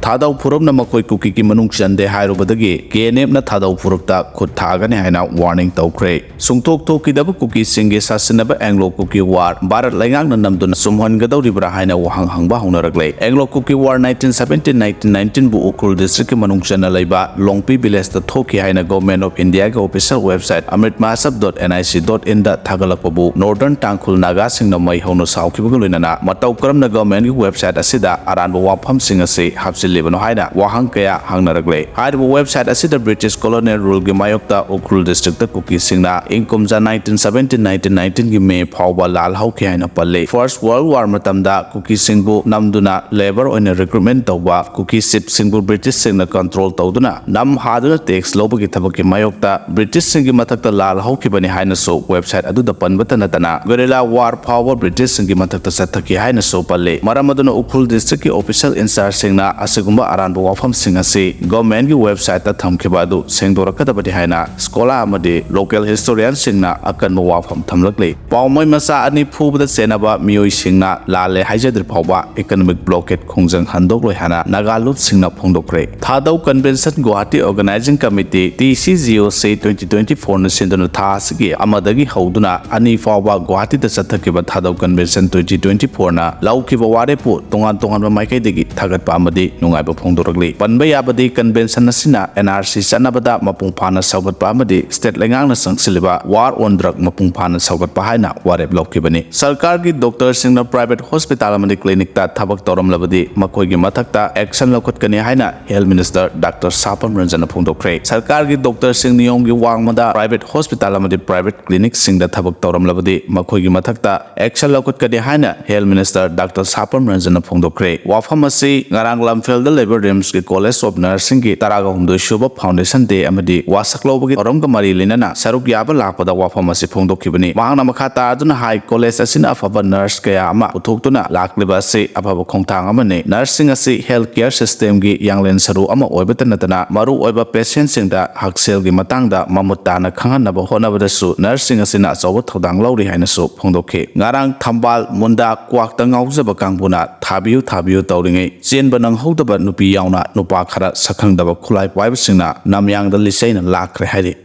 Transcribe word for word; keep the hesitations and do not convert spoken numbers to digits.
ꯊꯥꯗꯧ ꯐꯨꯔꯨꯞꯅ ꯃꯈꯣꯏ ꯀꯨꯀꯤꯒꯤ ꯃꯅꯨꯡ ꯆꯟꯗꯦ ꯍꯥꯏꯔꯨꯕꯗꯒꯤ ꯀꯦ ꯑꯦꯟ ꯑꯦꯐꯅ ꯊꯥꯗꯧ ꯐꯨꯔꯨꯞꯇ ꯈꯨꯠ ꯊꯥꯒꯅꯤ ꯍꯥꯏꯅ ꯋꯥꯔꯅꯤꯡ ꯇꯧꯈ꯭ꯔꯦ꯫ ꯁꯨꯡꯊꯣꯛ ꯊꯣꯛꯈꯤꯗꯕ ꯀꯨꯀꯤꯁꯤꯡꯒꯤ ꯁꯥꯁꯤꯟꯅꯕ ꯑꯦꯡꯂꯣ ꯀꯨꯀꯤ ꯋꯥꯔ ꯚꯥꯔꯠ ꯂꯩꯉꯥꯛꯅ ꯅꯝꯗꯨꯅ ꯁꯨꯝꯍꯟꯒꯗꯧꯔꯤꯕ꯭ꯔꯥ ꯍꯥꯏꯅ ꯋꯥꯍꯪ ꯍꯪꯕ ꯍꯧꯅꯔꯛꯂꯦ꯫ ꯑꯦꯡꯂꯣ ꯀꯨꯀꯤ war nineteen seventeen nineteen nineteen ꯕꯨ ꯎꯈ꯭ꯔꯨꯜ district ꯀꯤ ꯃꯅꯨꯡ ꯆꯟꯅ ꯂꯩꯕ ꯂꯣꯡꯄꯤ village ꯇ ꯊꯣꯛꯈꯤ ꯍꯥꯏꯅ Government of India ꯒꯤ official website amrit mahasab dot N I C dot in the ꯊꯥꯒꯠꯂꯛꯄꯕꯨ Northern ꯇꯥꯡꯈꯨꯜ ꯅꯥꯒꯥꯁꯤꯡꯅ ꯃꯩ ꯍꯧꯅ ꯁꯥꯎꯈꯤꯕꯒ ꯂꯣꯏꯅꯅ ꯃꯇꯧ ꯀꯔꯝꯅ government ꯀꯤ website ꯑꯁꯤꯗ ꯑꯔꯥꯟꯕ ꯋꯥꯐꯝꯁꯤꯡ ꯑꯁꯤ ꯍꯥꯞꯆꯤꯜꯂꯤꯕꯅꯣ ꯍꯥꯏꯅ ꯋꯥꯍꯪ ꯀꯌꯥ ꯍꯪꯅꯔꯛꯂꯦ꯫ ꯍꯥꯏꯔꯤꯕ website ꯑꯁꯤꯗ British colonial rule ꯒꯤ ꯃꯥꯌꯣꯛꯇ ꯎꯈ꯭ꯔꯨꯜ district ꯇ ꯀꯨꯀꯤꯁꯤꯡꯅ ꯏꯪ ꯀꯨꯝꯖꯥ nineteen seventeen nineteen nineteen ꯒꯤ May ꯐꯥꯎꯕ ꯂꯥꯜ ꯍꯧꯈꯤ ꯍꯥꯏꯅ ꯄꯜꯂꯤ꯫ First World War ꯃꯇꯝꯗ ꯀꯨꯀꯤꯁꯤꯡꯕꯨ ꯅꯝꯗꯨꯅ labour ꯑꯣꯏꯅ recruitment ꯇꯧꯕ ꯀꯨꯀꯤ chief ꯁꯤꯡꯕꯨ British ꯁꯤꯡꯅ control ꯇꯧꯗꯨꯅ ꯅꯝ ꯍꯥꯗꯨꯅ tax ꯂꯧꯕꯒꯤ ꯊꯕꯛꯀꯤ ꯃꯥꯌꯣꯛꯇ British ꯁꯤꯡꯒꯤ ꯃꯊꯛꯇ ꯂꯥꯜ ꯍꯧꯈꯤꯕꯅꯤ ꯍꯥꯏꯅꯁꯨ website ꯑꯗꯨꯗ ꯄꯟꯕꯇ ꯅꯠꯇꯅ guerrilla war ꯐꯥꯎꯕ British ꯁꯤꯡꯒꯤ ꯃꯊꯛꯇ ꯆꯠꯊꯈꯤ ꯍꯥꯏꯅꯁꯨ ꯄꯜꯂꯤ꯫ ꯃꯔꯝ ꯑꯗꯨꯅ ꯎꯈ꯭ꯔꯨꯜ district ꯀꯤ official in charge ꯁꯤꯡꯅ ꯑꯁꯤꯒꯨꯝꯕ ꯑꯔꯥꯟꯕ ꯋꯥꯐꯝꯁꯤꯡ ꯑꯁꯤ government ꯀꯤ website ꯇ ꯊꯝꯈꯤꯕ ꯑꯗꯨ ꯁꯦꯡꯗꯣꯔꯛꯀꯗꯕꯅꯤ ꯍꯥꯏꯅ scholar ꯑꯃꯗꯤ local historian ꯁꯤꯡꯅ ꯑꯀꯟꯕ ꯋꯥꯐꯝ ꯊꯝꯂꯛꯂꯤ꯫ ꯄꯥꯎꯃꯩ ꯃꯆꯥ ꯑꯅꯤ ꯐꯨꯕꯗ ꯆꯦꯟꯅꯕ ꯃꯤꯑꯣꯏꯁꯤꯡꯅ ꯂꯥꯜꯂꯦ ꯍꯥꯏꯖꯗ꯭ꯔꯤ ꯐꯥꯎꯕ economic blockade ꯈꯣꯡꯖꯪ ꯍꯟꯗꯣꯛꯂꯣꯏ ꯍꯥꯏꯅ ꯅꯥꯒꯥ ꯂꯨꯠꯁꯤꯡꯅ ꯐꯣꯡꯗꯣꯛꯈ꯭ꯔꯦ꯫ ꯊꯥꯗꯧ Convention Guwahati Organizing Committee, T C G O C, twenty twenty-four ꯅ ꯁꯤꯟꯗꯨꯅ ꯊꯥ ꯑꯁꯤꯒꯤ ꯑꯃꯗꯒꯤ ꯍꯧꯗꯨꯅ ꯑꯅꯤ ꯐꯥꯎꯕ ꯒꯨꯋꯥꯍꯥꯇꯤꯗ ꯆꯠꯊꯈꯤꯕ ꯊꯥꯗꯧ Convention twenty twenty-four ꯅ ꯂꯧꯈꯤꯕ ꯋꯥꯔꯦꯞꯄꯨ ꯇꯣꯉꯥꯟ ꯇꯣꯉꯥꯟꯕ ꯃꯥꯏꯀꯩꯗꯒꯤ ꯊꯥꯒꯠꯄ ꯑꯃꯗꯤ ꯅꯨꯡꯉꯥꯏꯕ ꯐꯣꯡꯗꯣꯔꯛꯂꯤ꯫ ꯄꯟꯕ ꯌꯥꯕꯗꯤ convention ꯑꯁꯤꯅ N R C ꯆꯠꯅꯕꯗ ꯃꯄꯨꯡ ꯐꯥꯅ ꯁꯧꯒꯠꯄ ꯑꯃꯗꯤ state ꯂꯩꯉꯥꯛꯅ ꯆꯪꯁꯤꯜꯂꯤꯕ war on drug ꯃꯄꯨꯡ ꯐꯥꯅ ꯁꯧꯒꯠꯄ ꯍꯥꯏꯅ ꯋꯥꯔꯦꯞ ꯂꯧꯈꯤꯕꯅꯤ꯫ ꯁꯔꯀꯥꯔꯒꯤ doctor ꯁꯤꯡꯅ private hospital ꯑꯃꯗꯤ clinic ꯇ ꯊꯕꯛ ꯇꯧꯔꯝꯂꯕꯗꯤ ꯃꯈꯣꯏꯒꯤ ꯃꯊꯛꯇ action ꯂꯧꯈꯠꯀꯅꯤ ꯍꯥꯏꯅ Health Minister Doctor ꯁꯥꯄꯝ ꯔꯟꯖꯟꯅ ꯐꯣꯡꯗꯣꯛꯈ꯭ꯔꯦ꯫ ꯁꯔꯀꯥꯔꯒꯤ doctor ꯁꯤꯡ ꯅꯤꯌꯣꯝꯒꯤ ꯋꯥꯡꯃꯗ private hospital ꯑꯃꯗꯤ private clinic ꯁꯤꯡꯗ ꯊꯕꯛ ꯇꯧꯔꯝꯂꯕꯗꯤ ꯃꯈꯣꯏꯒꯤ ꯃꯊꯛꯇ action ꯂꯧꯈꯠꯀꯅꯤ ꯍꯥꯏꯅ Health Minister Doctor ꯁꯥꯄꯝ ꯔꯟꯖꯟꯅ ꯐꯣꯡꯗꯣꯛꯈ꯭ꯔꯦ꯫ ꯋꯥꯐꯝ ꯑꯁꯤ ꯉꯔꯥꯡ ꯂꯝꯐꯦꯜꯗ ꯂꯩꯕ RIMS ꯀꯤ College of Nursing ꯒꯤ ꯇꯔꯥꯒ ꯍꯨꯝꯗꯣꯏ ꯁꯨꯕ Foundation Day ꯑꯃꯗꯤ ꯋꯥꯁꯛ ꯂꯧꯕꯒꯤ ꯊꯧꯔꯝꯒ ꯃꯔꯤ ꯂꯩꯅꯅ ꯁꯔꯨꯛ ꯌꯥꯕ ꯂꯥꯛꯄꯗ ꯋꯥꯐꯝ ꯑꯁꯤ ꯐꯣꯡꯗꯣꯛꯈꯤꯕꯅꯤ꯫ ꯃꯍꯥꯛꯅ ꯃꯈꯥ ꯇꯥꯗꯨꯅ ꯍꯥꯏ, college ꯑꯁꯤꯅ ꯑꯐꯕ nurse ꯀꯌꯥ ꯑꯃ ꯄꯨꯊꯣꯛꯇꯨꯅ ꯂꯥꯛꯂꯤꯕ ꯑꯁꯤ ꯑꯐꯕ ꯈꯣꯡꯊꯥꯡ ꯑꯃꯅꯤ꯫ Nurse ꯁꯤꯡ ꯑꯁꯤ health care system ꯒꯤ ꯌꯥꯡꯂꯦꯟ ꯁꯔꯨ ꯑꯃ ꯑꯣꯏꯕꯇ ꯅꯠꯇꯅ ꯃꯔꯨ ꯑꯣꯏꯕ patient ꯁꯤꯡꯗ ꯍꯛꯁꯦꯜꯒꯤ ꯃꯇꯥꯡꯗ ꯃꯃꯨꯠ ꯇꯥꯅ ꯈꯪꯍꯟꯅꯕ ꯍꯣꯠꯅꯕꯗꯁꯨ nurse ꯁꯤꯡ ꯑꯁꯤꯅ ꯑꯆꯧꯕ ꯊꯧꯗꯥꯡ ꯂꯧꯔꯤ ꯍꯥꯏꯅꯁꯨ ꯐꯣꯡꯗꯣꯛꯈꯤ꯫ ꯉꯔꯥꯡ ꯊꯝꯕꯥꯜ, ꯃꯨꯟꯗꯥ, ꯀ꯭ꯋꯥꯛꯇ ꯉꯥꯎꯖꯕ ꯀꯥꯡꯕꯨꯅ ꯊꯥꯕꯤꯌꯨ ꯊꯥꯕꯤꯌꯨ ꯇꯧꯔꯤꯉꯩ ꯆꯦꯟꯕ ꯅꯪꯍꯧꯗꯕ ꯅꯨꯄꯤ ꯌꯥꯎꯅ ꯅꯨꯄꯥ ꯈꯔ ꯁꯛꯈꯪꯗꯕ ꯈꯨꯠꯂꯥꯏ ꯄꯥꯏꯕꯁꯤꯡꯅ ꯅꯥꯃꯌꯥꯡꯗ ꯂꯤꯆꯩꯅ ꯂꯥꯛꯈ꯭ꯔꯦ ꯍꯥꯏꯔꯤ꯫